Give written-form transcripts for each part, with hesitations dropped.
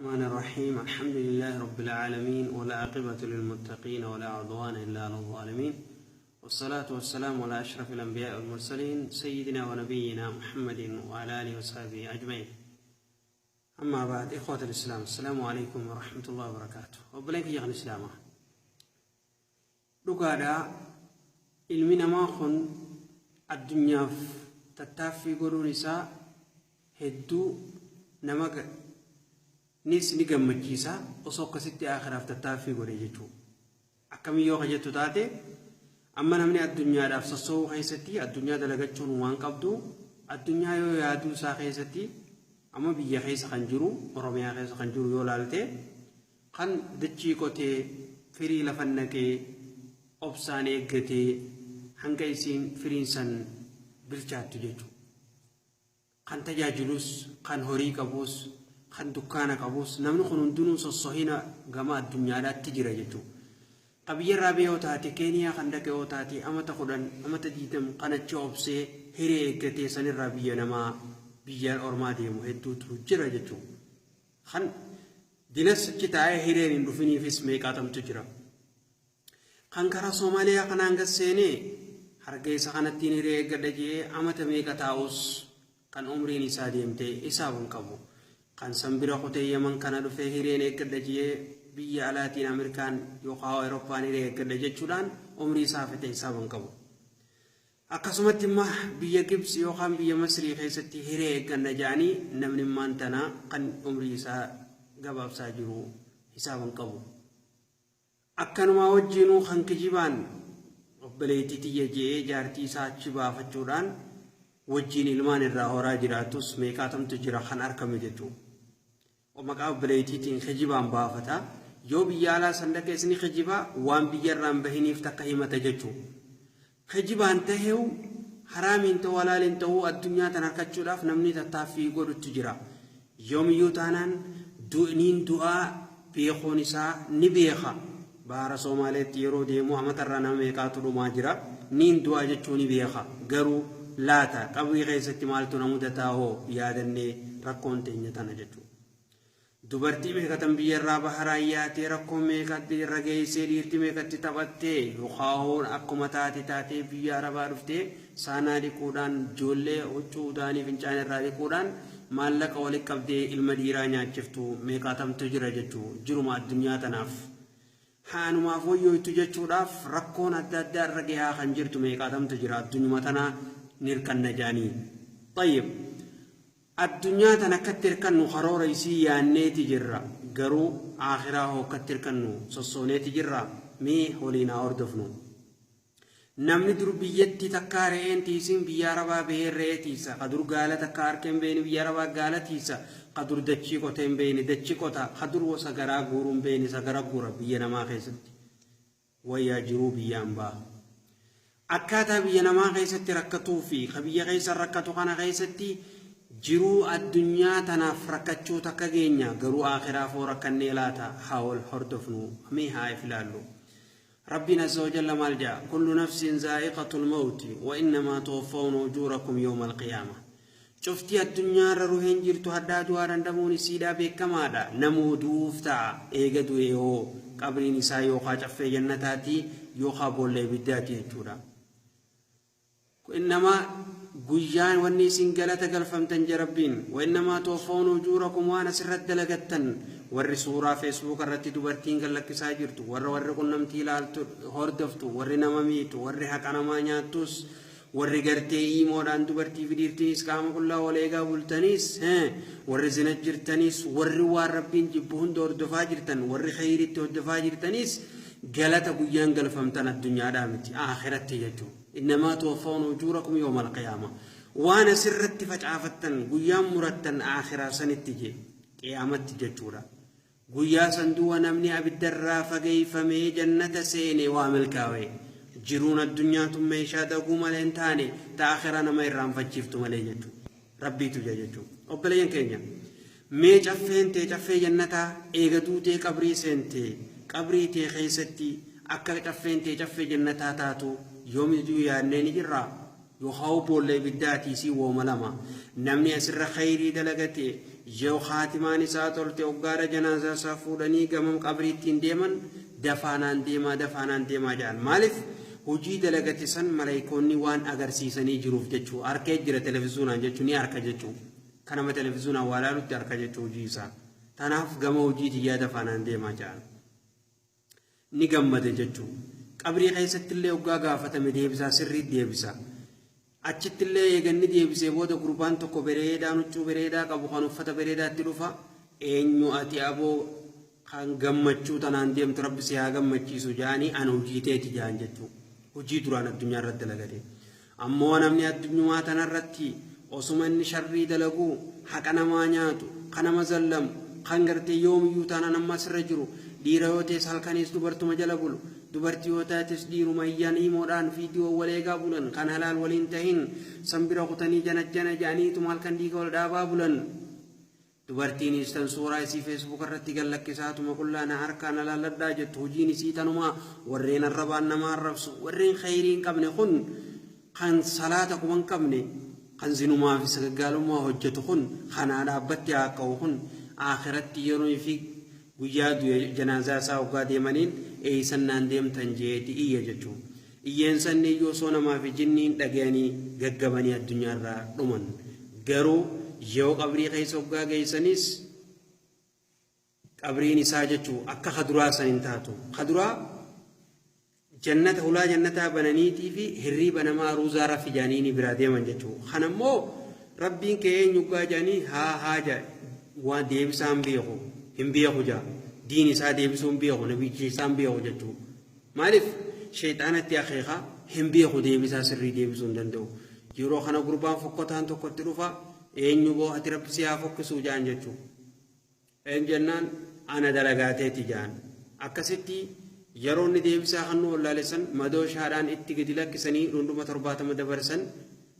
الرحمن الرحيم. الحمد لله رب العالمين، والعاقبة للمتقين، ولا عدوان إلا على الظالمين، والصلاة والسلام على أشرف الأنبياء والمرسلين، سيدنا ونبينا محمد وعلى آله وصحبه أجمعين. أما بعد، إخوة الإسلام، السلام عليكم ورحمة الله وبركاته. Obboleen kiyya kan Islaamaa, dhugaadhaa ilmi namaa kun addunyaaf tattaaffii godhuun isaa hedduu nama nis ni gammachiisa, osoo akkasitti akhiraaf tattaaffii godhe jechuudha. Akkamii yoo jettu taate, amma namni addunyaadhaaf sossoo'uu keessatti addunyaa dalagachuun waan qabdu, addunyaa yoo yaaduu isaa keessatti, amma biyya keessa kan jiru, Oromiyaa keessa kan jiru yoo laalte, kan dachii qotee, firii lafa naqee, obsaan eeggatee hanga isiin firiin san bilchaattu jechuudha. Kan tajaajilus, kan horii qabus, kan dukkaana qabus, namni kun hundinuu sossohina gama addunyaadhaatti jira jechuudha. Qabiyyarraa biyya yoo taate, Keeniyaa kan dhaqe yoo taate, amata 10, amata 20 kan achi obsee hiree eeggatee sanirraa biyya namaa, biyya ormaa deemu hedduutu jira jechuudha. Kan dinas achi taa'ee hireen hin dhufiniifis meeqaatamtu jira. Kan karaa Soomaaliyaa kanaan gad seenee Hargeysa kanattiin hiree eeggadha jedhee amata meeqa taa'us, kan umriin isaa deemtee isaaf hin qabu. Kan san bira kutee Yaman kana dhufee hireen eeggadha jedhee biyya alaatiin, Ameerikaan yookaan Awurooppaan hiree eeggadha jechuudhaan umrii isaa fixe isaaf hin qabu. Akkasumatti immoo biyya Gibsi yookaan biyya Masrii keessatti hiree eegganna jedhanii namni immaan tanaa kan umrii isaa gabaabsaa jiru hisaaba hin qabu. Akkanumaa wajjinuu kan kijibaan obboleettii tiyya je'ee jaartii isaa achi baafachuudhaan wajjiin ilmaan irraa horaa jiraatus meeqaatamtu jira kan argame jechuudha. Maqaa obboleettiitiin kijibaan baafata. Yoo biyya alaa san dhaqees ni kijibaa, waan biyya irraa hin bahiniif takka himata jechuudha. Kijibaan taheewu, haraamiin ta'uu, halaaliin ta'uu, addunyaa tan harkachuudhaaf namni tattaaffii godhutti jira. Yoomiyyuu taanaan du'niin du'aa beekuun isaa ni beeka. Baara Soomaaleetti yeroo deemu amatarraa nama meeqaatu dhumaa jira. Niin du'aa jechuu ni beeka. Garuu laata qabrii keessatti maaltu na mudataa hoo yaadannee rakkoon teenya tana jechuudha. Dubartii meeqatan biyyarraa baharaan yaatee rakkoo meeqatti irra geessee, dhiirti meeqatti taphattee, yookaan akkuma taate taatee biyya Arabaa dhuftee saanaa dhiquudhaan, ijoollee huccuu udaanii fincaan irraa dhiquudhaan maallaqa walitti qabdee ilma dhiiraa nyaachiftu meeqaatamtu jira jechuudha. Jiruma addunyaa tanaaf. Haanumaaf wayyooytu jechuudhaaf rakkoon adda addaa irra gahaa kan jirtu meeqaatamtu jira, addunyuma tanaa ni hirkanna jaanii. طيب, addunyaa tan akkatti hirkannu karoora isii yaanneeti jirra, garuu akhiraa hoo akkatti hirkannu sossooneeti jirra? Mee waliin haa hordofnu. Namni dur biyyatti takkaa re'een tiisin biyya Arabaa bahee re'ee tiisa. Ka dur gaala takkaa harkeen beeni biyya Arabaa gaala tiisa. Ka dur dachii qoteen beeni dachi qota. Ka dur sagaraa guuruun beeni sagara guura biyya namaa keessatti. Wayyaa jiruu biyyaan ba'a. Akkaataa biyya namaa keessatti rakkatuu fi ka biyya keessa rakkatu kana keessatti jiruu addunyaa tanaaf rakkachuu takka geenya, garuu akhiraaf hoo rakkannee laata? Haa wal hordofnu, mee haa if ilaallu. Rabbiin عز وجل maal jedha? كل نفس ذائقة الموت وإنما توفون أجوركم يوم القيامة. Cuftii addunyaa irra ruheen jirtu haddaa du'aa dandamuun isiidhaa beekamaadha. Namuu du'uuf ta'a. Eega du'e hoo qabriin isaa yookaa caffee jannataati yookaa boolla ibiddaati jechuudha. Innama guyyaan wanni isin galata galfamtan je Rabbiin. وإنما توفون أجوركم, waan asirratti dalagattan, warri suuraa Facebook irratti dubartiin gallakkisaa jirtu, warra qunnamtii ilaaltu hordoftu, warri nama miitu, warri haqa namaa nyaattus, warri gartee iimoodhaan dubartii fi dhiirtiinis qaama qullaa wal eegaa bultaniis, warri zina jirtaniis, warri waan Rabbiin jibbu hunda hordofaa jirtan, warri khayritti hordofaa jirtaniis, galata guyyaan galfamtan addunyaadhaa miti, akhiratti jechuudha. إنما توفون أجوركم يوم القيامة, waan asirratti facaafattan guyyaan murattan akhiraa sanitti je, qiyaamatti jechuudha. Guyyaa san du'a namni abiddarraa fageeffamee jannata seene waa milkaa'e. Jiruun addunyaatun meeshaa daguu malee hin taane, ta akhiraa nama irraanfachiiftu malee jechuudha. Rabbiitu jira jechuudha. Obboleeyyan keenya, mee caffeen tee caffee jannataa eega duutee qabrii seentee qabrii tee keessatti akka caffeen tee caffee jannataa taatu yoomiyyuu yaadnee ni jirraa? Yookaan boolla ibiddaatii si wooma lama. Namni asirra khayrii dalagate Yoo haatimaan isaa tolte hoggaadha janaazaa isaa fuudhanii gamam qabriittiin deeman, dafaanaan deemaa, dafaanaan deemaa jedhan. Maaliif? Hojii dalagate san maleeykoonni waan agarsiisanii jiruuf jechuu. Arkee jira televizyuunaan jechuu, ni arka jechuu. Kanama televizyuunaan waa laalutti arka jechuu hojii isaa. Tanaaf gama hojii tiyyaa dafaanaan deemaa jedhan. Ni gammade jechuu. Qabrii keessatti illee hoggaa gaafatame deebisaa sirrii deebisa. Achitti illee eeganni deebisee booda gurbaan tokko bareedaan huccuu bareedaa qabu kan uffata bareedaatti dhufa. Eenyu ati aboo kan gammachuu tanaan deemtu, Rabbi si haa gammachiisu jedhanii, ana hojii teeti jedhan jechuu. Hojii duraan addunyaa irratti dalagate. Ammoo namni addunyumaa tanarratti osuma inni sharrii dalaguu, haqa namaa nyaatu, kan nama zallamu, kan gartee yoomiyyuu taanaan amma asirra jiru, dhiira yoo ta'es halkanis dubartuma jala bulu, dubartii yoo taates dhiiruma iyyaan imoodhaan viidiyoo wal eegaa bulan, kan halaal waliin tahin san bira kutanii jana jana jedhaniituma halkan dhiiga wal dhaabaa bulan. Dubartiinis tan suuraa isii Facebook irratti gallakkisaatuma qullaa na harkaa na laalladhaa jettu, hojiin isii tanumaa, warreen arrabaan nama arrabsu, warreen khayrii hin qabne kun, kan salaata quba hin qabne, kan zinumaa fi sagaggaalummaa hojjetu kun, kanaa dhaabbatti haa ka'u kun, akhiratti yeroo fi guyyaa du'e janaazaa isaa hoggaa deemaniin eeysannaan deemtan jeeti iyya jechuu. Iyyeen sanni iyyuu osoo namaa fi jinniin dhagayanii gaggabanii addunyaarraa dhuman. Garuu yoo qabrii keessa hoggaa geessanis qabriin isaa jechuu akka kaduraa san hin taatu. Kaduraa jannata hulaa jannataa bananiitii fi hirriiba namaa ruuzaa rafi jaaniini biraa deeman jechuu. Kanammoo Rabbiin kee eenyu hoggaa jedhanii haa haa jedha, waan deebisaa hin beeku, hin beeku jaa, diin isaa deebisuu hin beeku, nabiyyi isaa hin beeku jechuu. Maaliif? Sheexaanatti akeeka, hin beeku, deebisaa sirrii deebisuu hin danda'u. Yeroo kana gurbaan fokkotaan tokkotti dhufa, eenyu boo ati, Rabbi si haa fokkisuu jaan jechuu. Een jennaan ana dalagaateeti jaan. Akkasitti yeroo inni deebisaa kan nu wallaalesan madooshaadhaan itti gadi lakkisanii dhundhuma 70 dabarsan.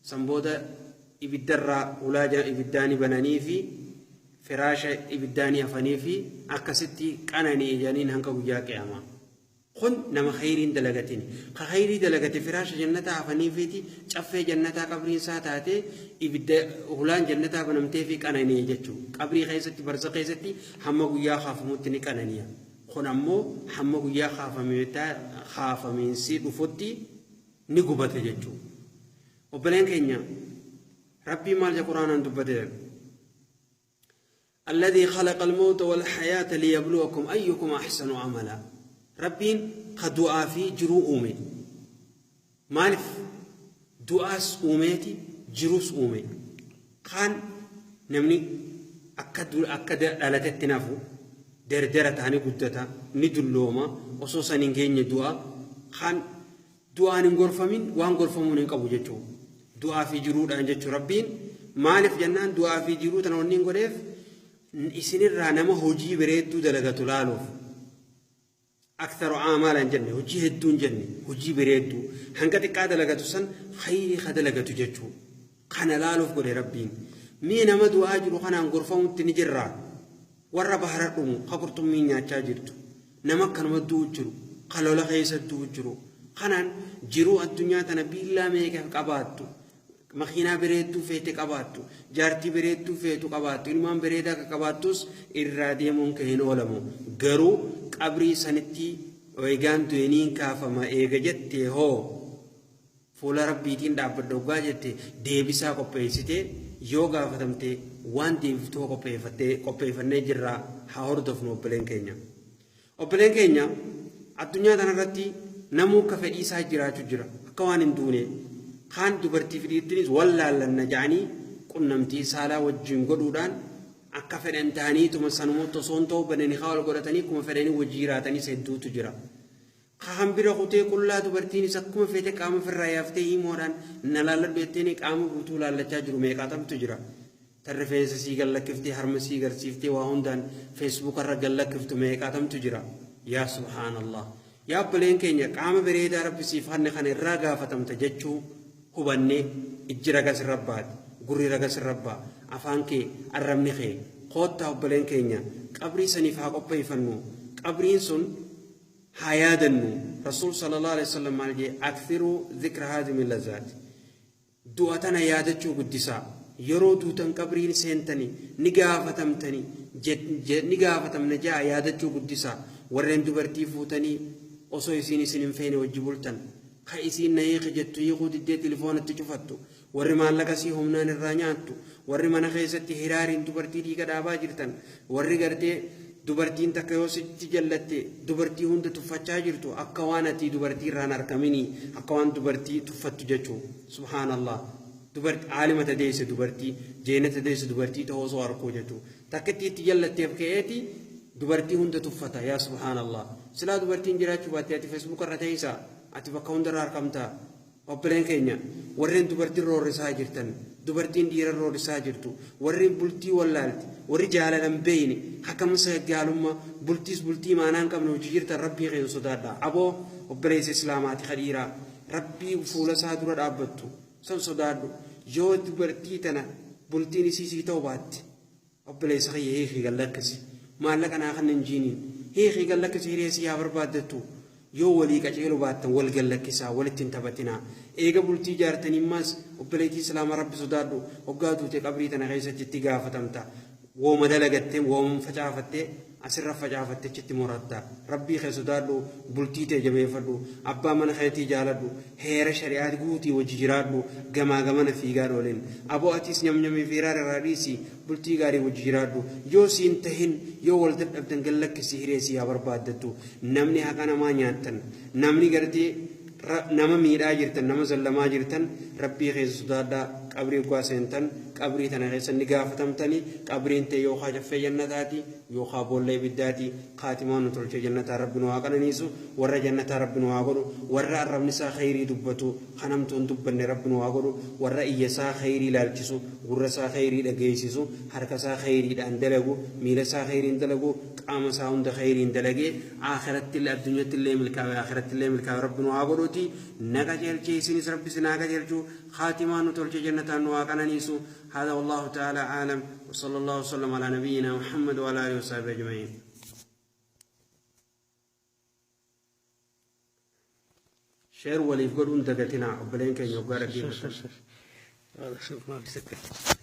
San booda ibiddarraa hulaa ibiddaani bananii fi firaasha ibiddaanii hafanii fi akkasitti qananii jedhaniin hanga guyyaa qiyaamaa. Kun nama khayriin dalagatin. Ka khayrii dalagate firaasha jannataa hafaniifiiti, caffee jannataa qabriin isaa taate, ibidda hulaan jannataa banamtee fi qanani'e jechuudha. Qabrii keessatti, barza keessatti hamma guyyaa kaafamutti ni qanani'a. Kun ammoo hamma guyyaa kaafamiinsi dhufutti ni gubata jechuudha. Obboleen keenya, Rabbiin maal jedha Quraanaan dubbate? الذي خلق الموت والحياة ليبلوكم أيكم أحسن عملا. Rabbiin ka du'aa fi jiruu uume. Maaliif du'aas uumeeti jiruus uume? Kaan namni akka dhalatetti nafu, derdera ta'anii guddata, ni dullooma, osoo san hin geenye du'a. Kaan du'aan hin gorfamin waan gorfamuun hin qabu jechuudha. Du'aa fi jiruudhaan jechuu Rabbiin maaliif jennaan, du'aa fi jiruu tana wanni hin godheef isinirraa nama hojii bareedduu dalagatu laaluuf. أكثر أعمالا jenne, hojii hedduun jenne, hojii bareedduu hanga xiqqaa dalagatu san khayrii ka dalagatu jechuu, kana laaluuf godhe Rabbiin. Mee nama du'aa jiru kanaan gorfamutti ni jirra? Warra bahara dhumu, ka qurxummii nyaachaa jirtu, nama akkanuma du'u jiru, ka lola keessa du'u jiru kanaan, jiruu addunyaa tana biillaa meeqa qabaattu, makiinaa bareedduu feete qabaattu, jaartii bareedduu feetu qabaattu, ilmaan bareedaa ka qabaattus irraa deemuun ka hin oolamu. Garuu qabrii sanitti eegaan du'eniin kaafama eega jette hoo, fuula Rabbiitiin dhaabbadha hoggaa jette, deebisaa qopheessite, yoo gaafatamte waan deebiftoo qopheeffattee qopheeffannee jirraa haa hordofnu. Obboleen keenya, obboleen keenya, addunyaa kanarratti namuu akka fedhii isaa jiraachuu jira, akka waan hin duune. Kaan dubartii fi dhiirtinis wal laallanna jedhanii qunnamtii saalaa wajjin godhuudhaan akka fedhan ta'aniituma sanumatti osoo hin ta'u bananii haa wal godhatanii akkuma fedhanii wajjin jiraatanis hedduutu jira. Kaan bira kutee qullaa dubartiinis akkuma feete qaama ofirraa yaaftee himoodhaan na laalladhu jetteen qaama guutuu laallachaa jiru meeqaatamtu jira. Tan rifeensa sii gallakkiftee, harma sii garsiiftee, waa hundaan Facebook irra gallakkiftu meeqaatamtu jira. Yaa subhaanallah. Yaa obboleen keenya, qaama bareedaa Rabbi siif hanne kana irraa gaafatamta jechuu hubannee, ijji ragas irra baati, gurri ragas irra ba'a, afaan kee, arrabni kee, koottaa obboleen keenya, qabrii saniif haa qopheeffannu, qabriin sun haa yaadannu. Rasuul صلى الله عليه وسلم maal jee? أكثروا ذكر هادم اللذات. Du'a tana yaadachuu guddisaa. Yeroo duutan qabriin seentani ni gaafatamtani, ni gaafatamna ja'a yaadachuu guddisaa. Warreen dubartii fuutanii osoo isiin isin hin feene wajji bultan, ka isiin na hiiki jettu hiikuu diddee tilifoonatti cufattu, warri maallaqa isii humnaan irraa nyaattu, warri mana keessatti hiraariin dubartii dhiiga dhaabaa jirtan, warri gartee dubartiin takka yoo sitti jallatte dubartii hunda tuffachaa jirtu, akka waan ati dubartii irraan argaminii, akka waan dubartii tuffattu jechuu. Subhaanallah, dubartii aalima tadeesse, dubartii jeena tadeesse, dubartii ta'uu osoo arkuu jechuu, takkitti itti jallatteef ka'eeti dubartii hunda tuffata. Yaa subhaanallah, silaa dubartiin jiraachuu baatte ati Facebook irra teessa, ati bakka hundarra argamta. Obboleen keenya warreen dubartiin roorrisaa jirtan, dubartiin dhiira roorrisaa jirtu, warri bultii wallaalte, warri jaalalan beeyne, hakamsa gaalummaa bultiis bultii maanaa hin qabne hojii jirtan, rabbii keessa sodaadha. Aboo obboleessa islaamaati kadhiiraa, rabbii fuula isaa dura dhaabbattu san sodaadhu. Yoo dubartii tana bultiin isii sii ta'u baatte, obboleessa kiyya, hiikii gallakkisi. Maallaqa naa kan hin jiiniin hiikii gallakkisi, hiree sii haa barbaaddattu. Yoo walii qaceelu baattan wal gallakkisaa, walitti hin taphatinaa. Eega bultii ijaartanii ammaas, obboleettii islaamaa, rabbi sodaadhu. Hoggaa duute qabrii tana keessatti itti gaafatamta. Wooma dalagattee, wooma facaafattee asirra facaafattee achitti muratta. Rabbii kee sodaadhu, bultii tee jabeeffadhu, abbaa mana keetii jaaladhu, heera shari'aa guutii wajji jiraadhu, gamaa gamana fiigaa dhoolin. Aboo atiis nyamnyamii fi hiraara irraa dhiisi, bultii gaarii wajji jiraadhu. Yoo siin tahin, yoo wal dadhabdan, gallakkisi, hiree sii haa barbaaddattu. Namni haqa namaa nyaattan, namni gartee nama miidhaa jirtan, nama zallamaa jirtan, rabbii keessa sodaadhaa. Qabrii oggaa seentan qabrii tana keessa ni gaafatamtanii. Qabriin ta'e yookaan caffee jannataati yookaan boolla ibiddaati. Kaatimaa nu tolchee jannataa rabbi nu haa qananiisu. Warra jannataa rabbi nu haa godhu. Warra arrabni isaa khayrii dubbatu, kan hamtuu hin dubbanne rabbi nu haa godhu. Warra iyya isaa khayrii ilaalchisu, gurra isaa khayrii dhageessisu, harka isaa khayriidhaan dalagu, miila isaa khayriin dalagu, qaama isaa hunda khayriin dalagee akhiratti illee addunyatti illee milkaa'e, akhiratti illee milkaa'e rabbi nu haa godhuuti. Na qajeelchee, isinis rabbi isin haa qajeelchu. Kaatimaa nu tolchee jannataan nu haa qananiisu. هذا والله تعالى أعلم، وصلى الله وسلم على نبينا محمد وعلى آله وصحبه أجمعين. Share waliif godhuun dagatinaa, obboleen keenya, waggaa dhaggeeffatan. هذا شوف ما في سكت.